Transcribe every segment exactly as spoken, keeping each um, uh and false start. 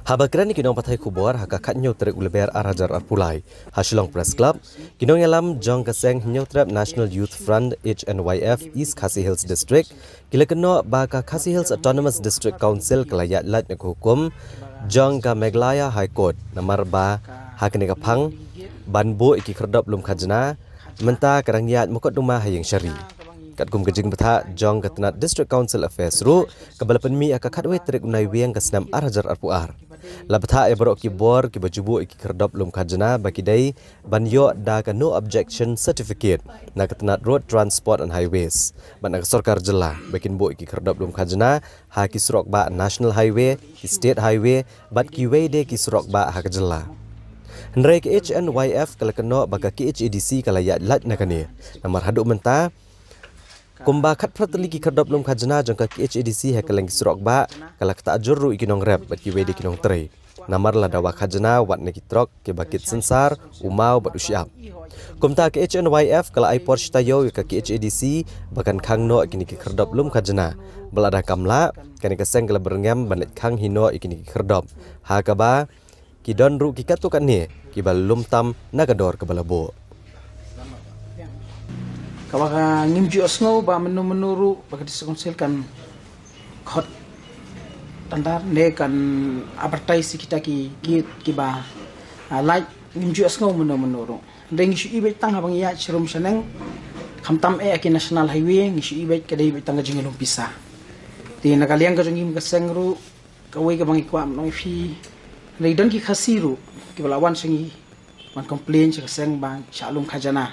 Haba kren ïa ki nongpathai khubor ha ka khathynñiew tarik u Lber ar hajar arphew lai ha Shillong Press Club, ki nongïalam jong ka seng Hynñiewtrep National Youth Front, H N Y F, East Khasi Hills District, ki la kynnoh ba ka Khasi Hills Autonomous District Council ka la ïaid lait na ka hukum jong ka Meghalaya High Court, namar ba ha kane ka phang ban buh ïa ki khyrdop lum khajna mynta ka dang ïaid mukotduma ha ïing shari. Katkum ka jingbthah jong ka tnat District Council Affairs ruh, kaba la pynmih ha ka khatwei tarik u Naiwieng ka snem ar hajar arphew ar, la bthah ïa baroh ki bor kiba ju buh ïa ki khyrdop lum khajna ba ki dei ban ïoh da ka No Objection Certificate na ka tnat Road Transport and Highways bad na ka sorkar jylla ba kin buh ïa ki khyrdop lum khajna ha ki surok bah National Highway, ki State Highway bad kiwei de ki surok bah ha ka jylla. Hynrei ka H N Y F ka la kynnoh ba ka K H A D C ka la ïaid lait na kane, namar haduh mynta kumba khatphra tylli ki khyrdop lum khajna jong ka K H A D C ha kylleng ki surok bah ka la ktah jur ruh ïa ki nongrep bad kiwei de ki nongtrei, namar la dawa khajna wat na ki trok kiba kit synsar, u maw bad u shyiap. Kumta ka H N Y F ka la ai por shi taïew ïa ka K H A D C ba kan khang noh ïa kine ki khyrdop lum khajna, bad lada kam lah, kane ka seng ka la byrngem ban leit khang hi noh ïa kine ki khyrdop, ha kaba ki don ruh ki katto katne kiba lum tam na ka dor kaba la buh. Kaba ka ngim ju ïohsngew ba mynno mynno ruh ba ka District Council kan khot tender ne kan advertise ïa kita ki gate kiba, ah, lait, ngim ju ïohsngew mynno mynno ruh. Hynrei ngi shu i beit tang haba ngi ïaid sharum shaneng, khamtam eh ha ki National Highway, ngi shu i beit ka dei beit tang ka jingïalum pisa. Te na ka liang ka jong ngi kum ka seng ruh, kawei kaba ngi kwah ban ong ïa phi, hynrei don ki Khasi ruh kiba la wan sha ngi ban complain sha ka seng ba shah lum khajna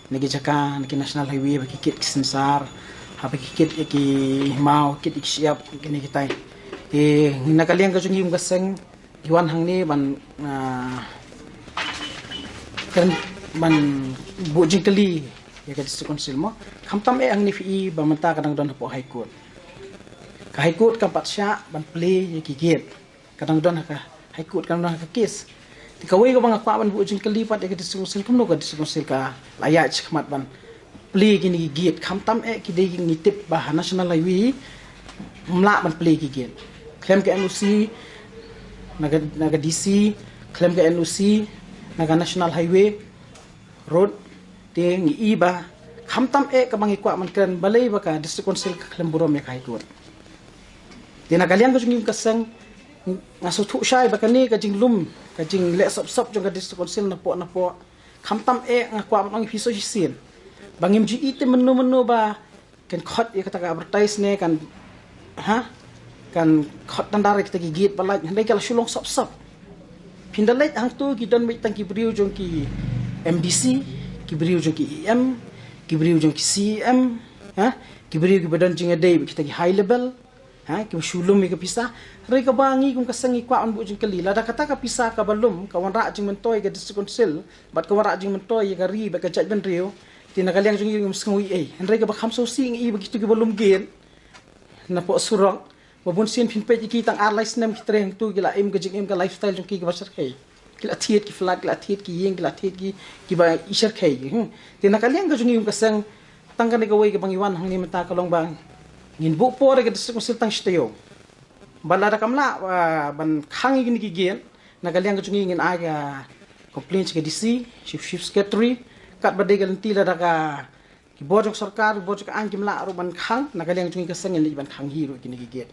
na ki jaka, na ki National Highway, ba ki kit ki synsar, ha ba ki kit ïa ki maw, kit ïa ki shyiap, kine kitai. Te na ka liang ka jong ngi kum ka seng, ngi wan hangne ban, ah, kren, ban buh jingkylli ïa ka District Council mo. Khamtam eh hangne phi i ba mynta ka dang don hapoh High Court. Ka High Court kam pat shah ban plie ïa ki gate. Ka dang don ha ka High Court, ka dang don ha ka case. Te kawei kaba nga kwah ban buh jingkylli pat ïa ka District Council, kumno ka District Council ka la ïaid shakhmat ban plie kine ki gate, khamtam eh ki dei, ngi tip ba ha National Highway ym lah ban plie ki gate. Khlem ka N O C na ka, na ka D C, khlem ka N O C na ka National Highway Road, te ngi i ba khamtam eh kaba ngi kwah ban kren, balei ba ka District Council ka khlem burom ïa ka High Court. Te na ka liang ka jong ngi kum ka seng, nga sngewthuh shai ba kane ka jinglum, ka jingleh sop sop jong ka District Council napoh napoh, khamtam eh, nga kwah ban ong ïa phi sa shisien ba ngim ju i te mynno mynno ba kan khot ïa kata ka advertise ne kan, ha, kan khot tender ïa kita ki gate ba lait, hynrei ka la shu long sop sop. Phin da leit hangto ki don beit tang ki briew jong ki M D C, ki briew jong ki E M, ki briew jong ki C E M, ha, ki briew kiba don jingïadei bad kita ki high level, ha, kiba shu lum ïa ka pisa. Hynrei kaba ngi kum ka seng ngi kwah ban buh jingkylli, lada kata ka pisa kaba lum ka wanrah jingmyntoi ïa ka District Council bad ka wanrah jingmyntoi ïa ka ri bad ka jaitbynriew, te na ka liang jong ngi ngim sngew ei ei. Hynrei kaba kham sngewsih ngi i ba kito kiba lum gate napoh surok, ba bun sien phin peit ïa ki tang ar lai snem ki trei hangto, ki la im ka jingim, ka lifestyle jong ki kaba shyrkhei. Ki la thied ki flat, ki la thied ki ïing, ki la thied ki, kiba i shyrkhei. Hmm. Te na ka liang ka jong ngi kum ka seng, tang kane kawei kaba ngi wan hangne mynta ka long ba ngin buh por ïa ka District Council tang shi taïew. Bad lada kam lah, ah, ban khang ïa kine ki gate, na ka liang ka jong ngi ngin ai ka complaint sha ka D C, Chief, Chief Secretary, katba dei ka lynti, lada ka, ki bor jong sorkar, ki bor jong ka aiñ kim lah ruh ban khang, na ka liang jong ngi ka seng ngin leit ban khang hi ruh ïa kine ki gate.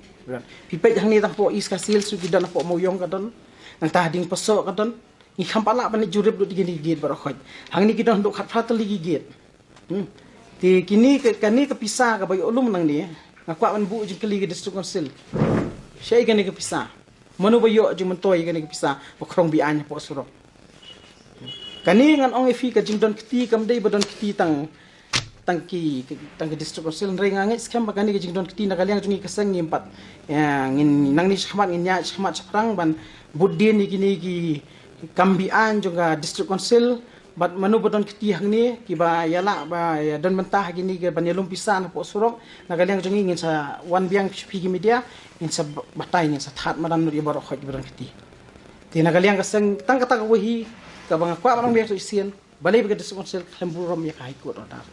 Phi peit hangne tang hapoh East Khasi Hills ruh ki don, hapoh Mawïong ka don, nangta ha Diengpasoh ka don. Ngi kham pat lah ban leit jurip lut ïa kine ki gate baroh khoit. Hangne ki don haduh khatphra tylli ki gate. Hmm. Te kine ka, kane ka pisa kaba ïoh lum nangne, nga kwah ban buh jingkylli ïa ka District Council. Shaei kane ka pisa? Mano ba ïoh jingmyntoi ïa kane ka pisa ba khrong be-aiñ hapoh surok? Kane ngan ong ïa phi ka jingdon kti kam dei ba don kti tang, tang ki, tang ka District Council, hynrei nga ngeit skhem ba kane ka jingdon kti na ka liang jong ngi ka seng ngim pat, ïa, ngin nangne shakhmat ngin ïaid shakhmat shaphrang ban bud dien ïa kine ki kam be-aiñ jong ka District Council. Bad mano ba don kti hangne kiba ïa lah ba ïa don bynta ha kine ki ban ïalum pisa napoh surok, na ka liang jong ngi ngin sa wan biang sha phi ki media, ngin sa batai, ngin sa thad madan lut ïa baroh khoit kiba don kti. Te na ka liang ka seng tang kata kawei hi kaba nga kwah ban ong biang sa shisien, balei ba ka District Council khlem burom ïa ka High Court order.